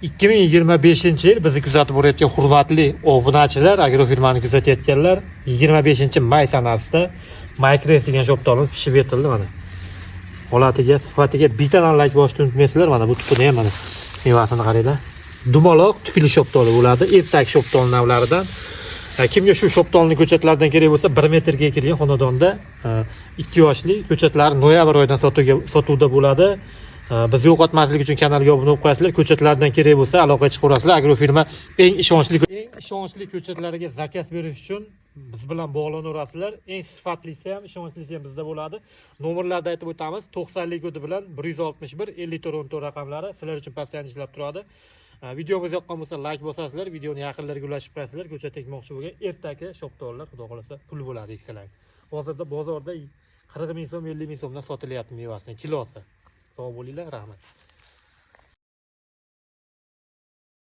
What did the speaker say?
2025-yil bizni kuzatib borayotgan hurmatli obunachilar, agrofirmani kuzatayotganlar, 25 may sanasida Maykres degan shoptolimiz pishib yetildi mana. Holatiga, sifatiga bittadan layk bosishni unutmaysizlar. Mana bu tupini ham, mana mevasini qaranglar. Dumaloq tukli shoptoli bo'ladi, ertak shoptol navlaridan. Kimga shu shoptolni ko'chatlaridan kerak bo'lsa, 1 metrga ekilgan xonadonda 2 yoshli ko'chatlar noyabr oyidan sotuvda bo'ladi. Bizni yo'qotmaslik uchun kanalga obuna bo'lib qo'yasizlar. Ko'chatlardan kerak bo'lsa, aloqaga chiqaverasizlar. Agrofirma eng ishonchli ko'chatlariga zakaz berish uchun biz bilan bog'lanaverasizlar. Eng sifatlisi ham, ishonchlisi ham bizda bo'ladi. Nomerlarni aytib o'tamiz. 90 kodi bilan 161 54 14 raqamlari sizlar uchun постоянно ishlab turadi. Videomiz yoqqan bo'lsa, layk bosasizlar, videoni yaqinlarga ulashib qo'yasizlar. Ko'chat ekmoqchi bo'lgan ertaki shoptollar, xudo xohlasa, pul bo'ladi eksalar. Hozirda bozorda 40 ming so'm, 50 ming so'mdan sotilyapti mevasini kilosi. Sog' bo'linglar, rahmat.